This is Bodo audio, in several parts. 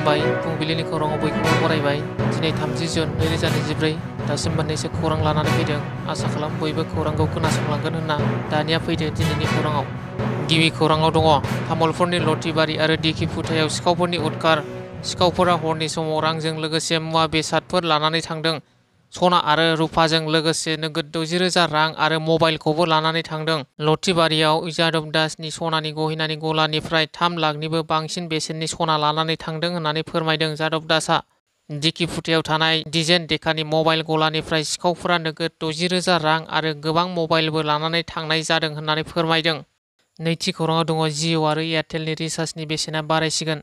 खुलुमबाय फुंबिलिनि खौराङाव बयखौबो बरायबाय। दिनै 30 जुन 2024 दासिम मोननैसो खौरां लानानै फैदों। आसा खालाम बयबो खौरांखौ खोनासंलांगोन होनना। दानिया फैदो दिनैनि खौराङाव। गिबि खौराङाव दङ तामुलपुरनि लथिबारि आरो दिखिफुथायाव सिखावफोरनि उदखार। सिखावफोरा हरनि समाव रांजों लोगोसे मुवा बेसादफोर लानानै थांदों। सना आरो रुफाजों लोगोसे नोगोद 60,000 रां आरो मबाइलखौबो लानानै थांदों। लथिबारियाव जादब दासनि सनानि गहेनानि गलानिफ्राय 3 लाखनिबो बांसिन बेसेननि सना लानानै थांदों होननानै फोरमायदों जादब दासआ। दिखिफुथायाव थानाय डिजेन डेकानि मबाइल गलानिफ्राय सिखावफोरा नोगोद 60,000 रां आरो गोबां मबाइलबो लानानै थांनाय जादों होननानै फोरमायदों। नैथि खौराङाव दङ जिअ आरो एयारटेलनि रिचार्जनि बेसेना बारायसिगोन।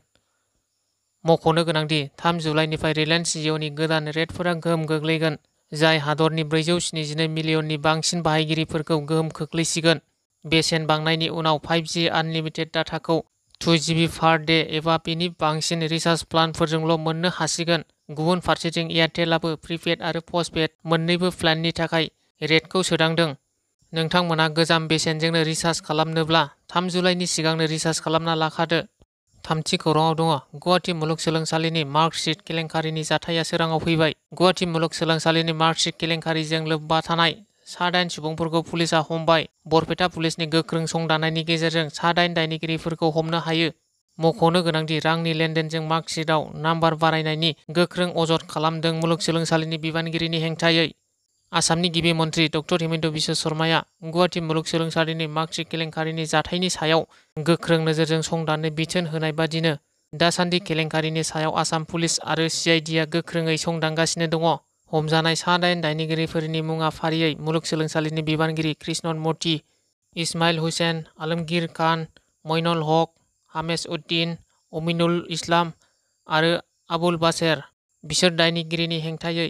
मख'नो गोनांदि 3 जुलाइनिफ्राय रिलायेन्स जिअनि गोदान रेटफोरा गोहोम गोग्लैगोन, जाय हादरनि 472 मिलियननि बांसिन बाहायगिरिफोरखौ गोहोम खोख्लैसिगोन। बेसेन बांनायनि उनाव 5G आनलिमिटेड डाटाखौ 2 GB पार डे एबा बेनि बांसिन रिचार्ज प्लानफोरजोंल' मोननो हासिगोन। गुबुन फारसेथिं एयारटेलाबो प्रिपेड आरो पस्टपेड मोन्नैबो प्लाननि थाखाय रेटखौ सोदांदों। नोंथांमोना गोजाम बेसेनजोंनो रिचार्ज खालामनोब्ला 3 जुलाइनि सिगांनो रिचार्ज खालामना लाखादो। थामथि खौराङाव दङ गुवाहाटी मुलुगसोलोंसालिनि मार्कशीट केलेंकारिनि जाथाया सोराङाव फैबाय। गुवाहाटी मुलुगसोलोंसालिनि मार्कशीट केलेंकारिजों लोब्बा थानाय 9 सुबुंफोरखौ पुलिसआ हमबाय। बरपेटा पुलिसनि गोख्रों संदाननायनि गेजेरजों 9 दायनिगिरिफोरखौ हमनो हायो। मख'नो गोनांदि रांनि लेनदेनजों मार्कशीटआव नाम्बार बारायनायनि गोख्रों अजद खालामदों मुलुगसोलोंसालिनि बिबानगिरिनि हेंथायै। आसामनि गिबि मन्थ्रि डक्टर हिमन्त बिश्व शर्माया गुवाहाटी मुलुगसोलोंसालिनि मार्कशीट केलेंकारिनि जाथायनि सायाव गोख्रों नोजोरजों संदाननो बिथोन होनाय बादिनो दासान्दि केलेंकारिनि सायाव आसाम पुलिस आरो CIDआ गोख्रोङै संदानगासिनो दङ। हमजानाय 9 दायनिगिरिफोरनि मुङा फारियै मुलुगसोलोंसालिनि बिबानगिरि कृष्णन मूर्ति, इस्माइल हुसैन, आलमगीर खान, मइनुल हक, हामेस उद्दीन, अमिनुल इस्लाम आरो आबुल बाशेर। बिसोर दायनिगिरिनि हेंथायै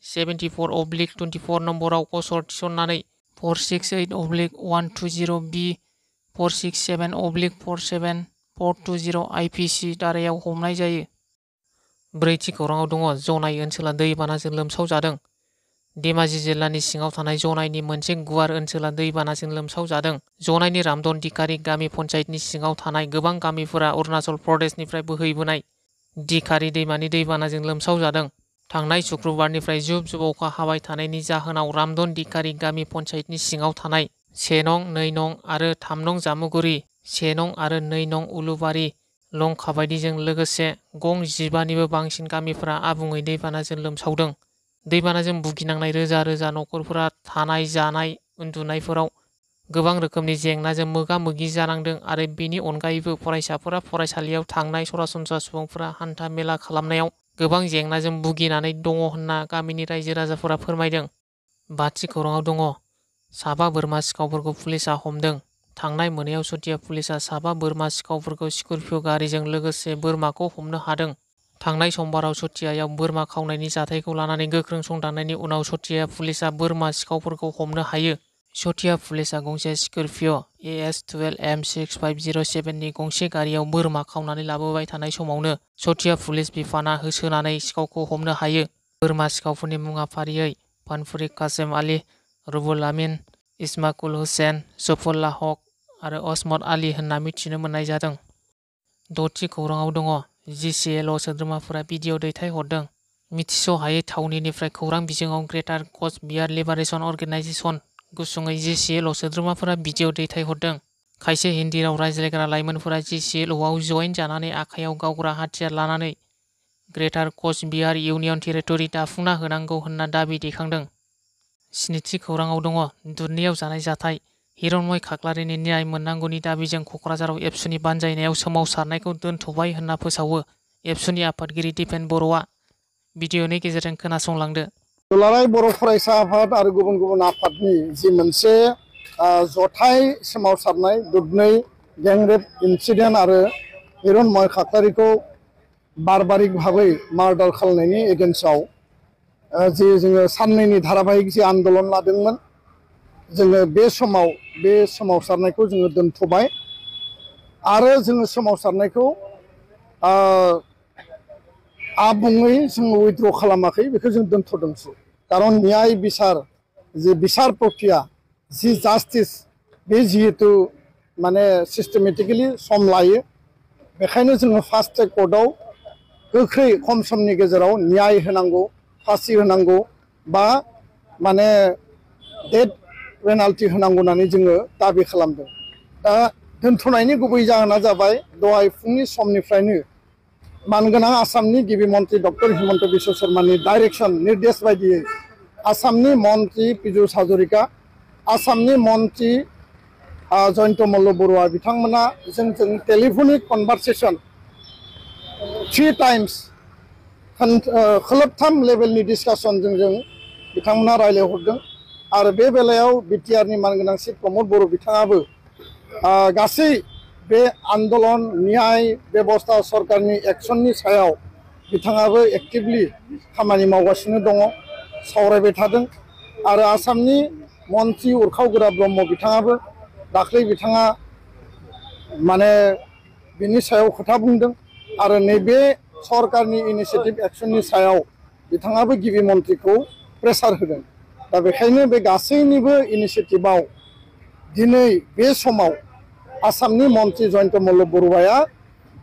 74/24 नम्बराव गसर थिसननानै 468/120B, 467/47420 IPC धारायाव हमनाय जायो। ब्रैथि खौराङाव दङ जनाय ओनसोला दैबानाजों लोमसावजादों। धेमाजि जिल्लानि सिङाव थानाय जनायनि मोनसे गुवार ओनसोला दैबानाजों लोमसावजादों। जनायनि रामदन दिखारि गामि पन्चायतनि सिङाव थानाय गोबां गामिफोरा अरुणाचल प्रदेशनिफ्राय बोहैबोनाय दिखारि दैमानि दैबानाजों लोमसावजादों। थांनाय शुक्रबारनिफ्राय जुब जुब अखा हाबाय थानायनि जाहोनाव रामदन दिखारि गामि पन्चायतनि सिङाव थानाय 1 नं, 2 नं आरो 3 नं जामुगुरि, 1 नं आरो 2 नं उलुबारि, लंखाबायदिजों लोगोसे गं 15निबो बांसिन गामिफोरा आबुङै दैबानाजों लोमसावदों। दैबानाजों भुगिनांनाय रोजा रोजा नखरफोरा थानाय, जानाय, उन्दुनायफोराव गोबां रोखोमनि जेंनाजों मोगा-मोगि जानांदों आरो बेनि अनगायैबो फरायसाफोरा फरायसालियाव थांनाय, सरासनस्रा सुबुंफोरा हान्था मेला खालामनायाव गोबां जेंनाजों भुगिनानै दङ होनना गामिनि रायजो राजाफोरा फोरमायदों। बाथि खौराङाव दङ 7 बोरमा सिखावफोरखौ पुलिसआ हमदों। थांनाय मोनायाव सथिया पुलिसआ 7 बोरमा सिखावफोरखौ स्कर्पिय' गारिजों लोगोसे बोरमाखौ हमनो हादों। थांनाय समबाराव सथियायाव बोरमा खावनायनि जाथायखौ लानानै गोख्रों संदाननायनि उनाव सथिया पुलिसआ बोरमा सिखावफोरखौ हमनो हायो। सथिया पुलिसआ गंसे स्कर्पिय' AS12M6507 नि गंसे गारियाव बोरमा खावनानै लाबोबाय थानाय समावनो सथिया पुलिस बिफानआ होसोनानै सिखावखौ हमनो हायो। बोरमा सिखावफोरनि मुङा फारियै फानफुरि कासेम आली, रुबुल आमीन, इस्माकुल हुसैन, जफुल्लाह हक आरो असमत आली होनना मिथिनो मोननाय जादों। द'थि खौराङाव दङ GCL सोद्रोमाफोरा भिडिअ दैथायहरदों। मिथिस'हायै थावनिनिफ्राय खौरां बिजोङाव ग्रेटार कच बिहार लिबारेशन अर्गेनाइजेशन गुसुङै GCL सोद्रोमाफोरा भिडिअ दैथायहरदों। खायसे हिन्दी राव रायज्लायग्रा लाइमोनफोरा GCL आव जइन जानानै आखायाव गावग्रा हाथियार लानानै ग्रेटार कच बिहार इउनियन टेरिटरि दाफुंना होनांगौ होनना दाबि दैखांदों। स्निथि खौराङाव दङ दुधनैयाव जानाय जाथाय। हिरण्मय खाख्लारिनि न्याय मोननांगौनि दाबिजों क'क्राझाराव एबसुनि बानजायनायाव सोमावसारनायखौ दोनथ'बाय होनना फोसावो एबसुनि आफादगिरि दिपेन बर'आ। भिडिअनि गेजेरजों खोनासंलांदो। दुलाराय बर' फरायसा आफाद आरो गुबुन गुबुन आफादनि जि मोनसे जथाय सोमावसारनाय दुधनै गेंरेप इन्सिडेन्ट आरो हिरण्मय खाख्लारिखौ बारबारिक भाबै मार्डार खालामनायनि एगेन्स्टआव जि जोङो साननैनि धाराबाहिक जि आन्दलन लादोंमोन, जोङो बे सोमावसारनायखौ जोङो दोनथ'बाय आरो जोङो सोमावसारनायखौ आबुङै जोङो उइथड्र खालामाखै, बेखौ जों दोनथ'दोंसो। खारन न्याय बिसार जि बिसार प्रक्रिया जि जास्टिस बे जिहेतु माने सिस्टेमेटिकेलि सम लायो, बेखायनो जोङो फास्ट ट्रेक कर्टआव गोख्रै खम समनि गेजेराव न्याय होनांगौ, फासि होनांगौ बा माने डेथ पेनाल्टि होनांगौ होननानै जोङो दाबि खालामदों। दा दोनथ'नायनि गुबै जाहोना जाबाय दहाय फुंनि समनिफ्रायनो मानगोनां आसामनि गिबि मन्त्रि डक्टर हिमन्त बिश्व शर्मानि डाइरेक्सन निर्देश बायदियै आसामनि मन्त्रि पीयूष हाजरिका, आसामनि मन्त्रि जयन्त मल्ल बरुवा बिथांमोना जोंजों टेलिफनिक कनभारसेसन 3 टाइम्स खोलोबथाम लेभेलनि डिसकासन जों बिथांमोना रायज्लायहरदों। आरो बे बेलायाव बिटिआरनि मानगोनां चिफ प्रमद बर' बिथाङाबो गासै बे आन्दलन न्याय बेबस्था सरकारनि एक्सननि सायाव बिथाङाबो एक्टिभलि खामानि मावगासिनो दङ, सावरायबाय थादों। आरो आसामनि मन्त्रि उरखाव गोरा ब्रह्म बिथाङाबो दाख्लै बिथाङा माने बिनि सायाव खोथा बुंदों। आरो नैबे सरकारनि इनिशिएटिभ एक्सननि सायाव बिथाङाबो गिबि मन्त्रिखौ प्रेसार होदों। दा बेखायनो बे गासैनिबो इनिशिएटिभआव दिनै बे समाव आसामनि मन्त्रि जयन्त मल्ल बरुवाया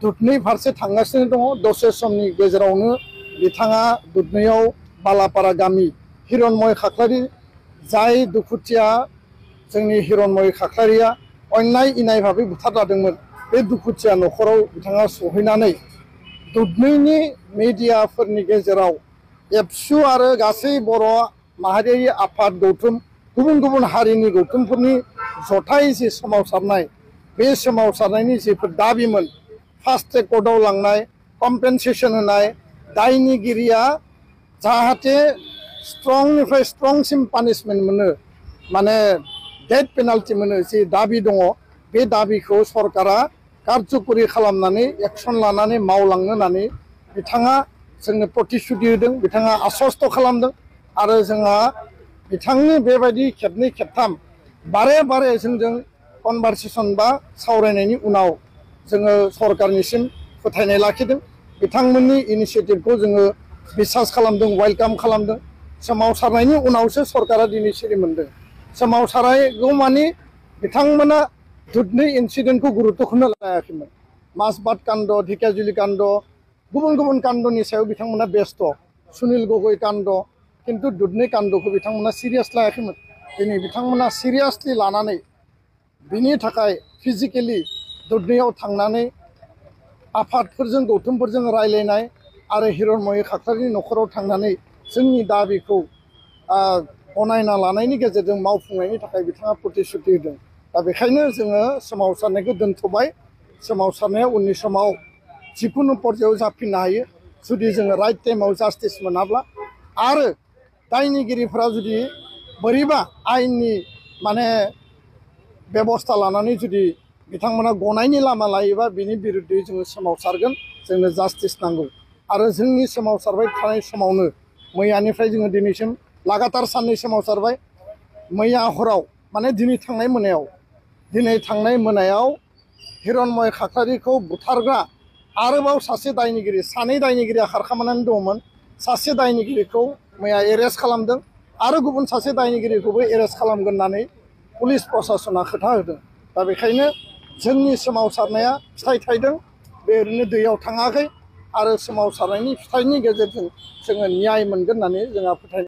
दुधनै फारसे थांगासिनो दङ। दसे समनि गेजेरावनो बिथाङा दुधनैयाव बालापारा गामि हिरण्मय खाख्लारि, जाय दुखुथिया जोंनि हिरण्मय खाख्लारिया अन्याय इनाय भाबै बुथारजादोंमोन, बे दुखुथिया न'खराव बिथाङा सहैनानै दुधनैनि मेडियाफोरनि गेजेराव एबसु आरो गासै बर' माहारियारि आफाद गौथुम गुबुन गुबुन हारिनि गौथुमफोरनि जथाय जि सोमावसारनाय, बे सोमावसारनायनि जिफोर दाबिमोन फास्ट ट्रेक कर्टआव लांनाय, कम्पेनसेसन होनाय, दायनिगिरिया जाहाथे स्ट्रंनिफ्राय स्ट्रंसिम पानिशमेन्ट मोनो, माने डेथ पेनाल्टि मोनो जि दाबि दङ, बे दाबिखौ सरकारा कारजकरि खालामनानै एक्सन लानानै मावलांनो होननानै बिथाङा जोंनो प्रतिश्रुति होदों, बिथाङा आश्वस्त खालामदों। आरो जोंहा बिथांनि बेबायदि खेबनै खेबथाम बारे बारे जोंजों कनभारसेसन बा सावरायनायनि उनाव जोङो सरकारनिसिम फोथायनाय लाखिदों। बिथांमोननि इनिशिएटिभखौ जोङो बिसास खालामदों, वेलकाम खालामदों। सोमावसारनायनि उनावसो सरकारा दिनै सिरि मोनदों। सोमावसारगौमानि बिथांमोना दुधनै इन्सिडेन्टखौ गुरुत्वखौनो लायाखैमोन। माजबाद काण्ड, ढेकियाजुलि काण्ड, गुबुन गुबुन काण्डनि सायाव बिथांमोना बेस्थ, सुनिल गगৈ काण्ड, किन्तु दुधनै काण्डखौ बिथांमोना सिरियास लायाखैमोन। दिनै बिथांमोना सिरियासलि लानानै बिनि थाखाय फिजिकेलि दुधनैयाव थांनानै आफादफोरजों गौथुमफोरजों रायलायनाय आरो हिरण्मय खाख्लारिनि न'खराव थांनानै जोंनि दाबिखौ गनायना लानायनि गेजेरजों मावफुंनायनि थाखाय बिथाङा प्रतिश्रुति होदों। दा बेखायनो जोङो सोमावसारनायखौ दोनथ'बाय। सोमावसारनाया उननि समाव जिकुनु पर्यायाव जाफिननो हायो जुदि जोङो राइट टाइमाव जास्टिस मोनाब्ला, आरो दायनिगिरिफोरा जुदि बोरैबा आयेननि माने बेबस्था लानानै जुदि बिथांमोना गनायनि लामा लायोबा बिनि बिरुद्धै जोङो सोमावसारगोन। जोंनो जास्टिस नांगौ। आरो जोंनि सोमावसारबाय थानाय समावनो मैयानिफ्राय जोङो दिनैसिम लागातार साननै सोमावसारबाय। मैया हराव माने दिनै थांनाय मोनायाव हिरण्मय खाख्लारिखौ बुथारग्रा आरोबाव सासे दायनिगिरि, सानै दायनिगिरिया खारखोमानानै दङमोन। सासे दायनिगिरिखौ मैया एरेस्ट खालामदों आरो गुबुन सासे दायनिगिरिखौबो एरेस्ट खालामगोन होननानै पुलिस प्रसासना खोथा होदों। दा बेखायनो जोंनि सोमावसारनाया फिथाइ थायदों, बे ओरैनो दैयाव थाङाखै। आरो सोमावसारनायनि फिथाइनि गेजेरजों जोङो न्याय मोनगोन होननानै जोंहा फोथायनाय